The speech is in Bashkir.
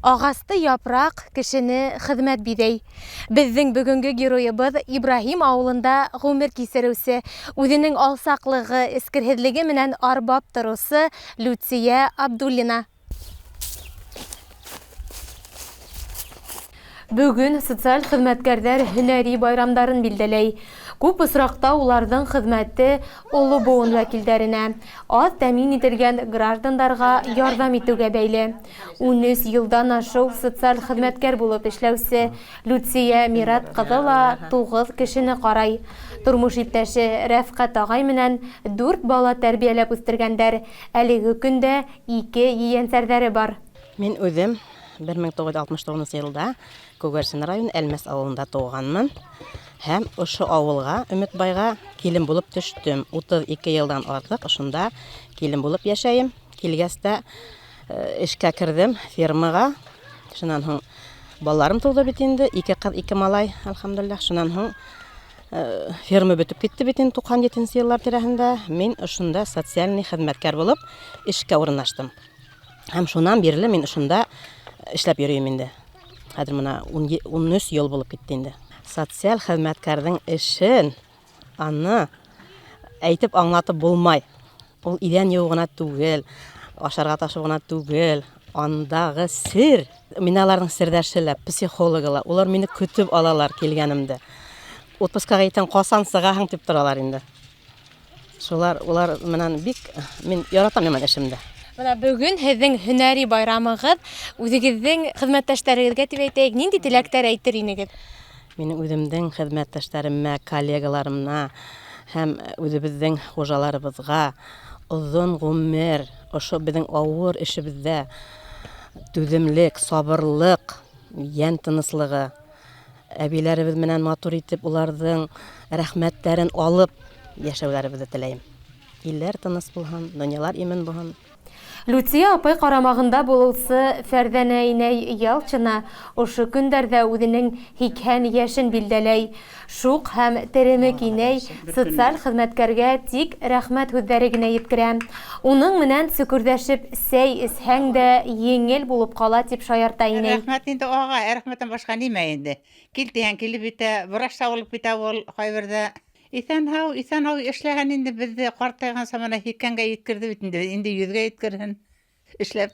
Ағасты япраҡ, кешене хеҙмәт биҙәй. Беҙҙең бөгөнгө геройыбыҙ Ибраһим ауылында ғүмер кисереүсе, үҙенең алсаҡлығы, эскерһеҙлеге менән арбап тороусы Люция Абдуллина. Бөгөн социаль хеҙмәткәрҙәр һөнәри байрамдарын билдәләй. Күп осраҡта уларҙың хеҙмәте оло быуын вәкилдәренә, аҙ тәьмин ителгән граждандарға ярҙам итеүгә бәйле. 13 йылдан ашыу социаль хеҙмәткәр булып эшләүсе Люция Мират ҡыҙы ла 9 кешене ҡарай. Тормош иптәше Рәфҡәт ағай менән 4 бала тәрбиәләп үҫтергәндәр. Әлеге көндә 2 ейәнсәрҙәре бар. Мин үҙем 1969 йылда Күгәрсен районы Әлмәс ауылында тыуғанмын һәм ошо ауылға Өмөтбайға килен булып төштөм. 32 йылдан артыҡ ошонда килен булып йәшәйем. Килгәс тә эшкә керҙем фермаға. Шунан һуң балаларым тыуҙы бит инде, 2 ҡыҙ, 2 малай, әлхәмдүлилләһ. Шунан һуң ферма бөтөп китте бит инде 97 йыллар тирәһендә. Мин ошонда социальный хеҙмәткәр булып эшкә урынлаштым. Һәм шунан бирле мин ошонда эшләп йөрөйөм инде. Хәҙер мына 13 йыл булып китте инде. Социаль хеҙмәткәрҙең эшен аны әйтеп аңлатып булмай. Ул иҙән йыуыу ғына түгел, ашарға ташыу ғына түгел. Андағы сер, мин аларҙың серҙәше лә, психологы ла. Улар мине көтөп алалар килгәнемде. Отпускаға итән ҡасан сығаһың тип торалар инде. Шулар, улар менән бик мин яратам яман эшемде. Бына бөгөн һеҙҙең һөнәри байрамығыҙ, үҙегеҙҙең хеҙмәттәштәрегеҙгә тип әйтәйек, ниндәй теләктәр әйтер инегеҙ? Минең үҙемдең хеҙмәттәштәремә, коллегаларыма һәм үҙебеҙҙең хужаларыбыҙға оҙон ғүмер, ошо беҙҙең ауыр эшебеҙҙә түҙемлек, сабырлыҡ, йән тыныслығы, әбиләребеҙ менән матур итеп уларҙың рәхмәттәрен алып йәшәүҙәребеҙҙе теләйем. Илдәр тыныс булһын, донъялар имен булһын. Люция апай ҡарамағында булыусы Фәрҙәнә инәй Ялчина ошо көндәрҙә үҙенең 80 йәшен билдәләй. Шуҡ һәм теремек инәй социаль хеҙмәткәргә тик рәхмәт һүҙҙәре генә еткерә. Уның менән сөкөрҙәшеп сәй эсһәң дә еңел булып ҡала, тип шаярта инәй. Рәхмәт инде ага, рәхмәттән башҡа нимә инде? Кил тиһәң килеп битә, врач та булып китә ул ҡайберҙә. Иҫән һау, иҫән һау эшләһен инде, беҙҙе ҡартайғанса мына 80-гә еткерҙе бит инде, инде 100-гә еткерһен эшләп.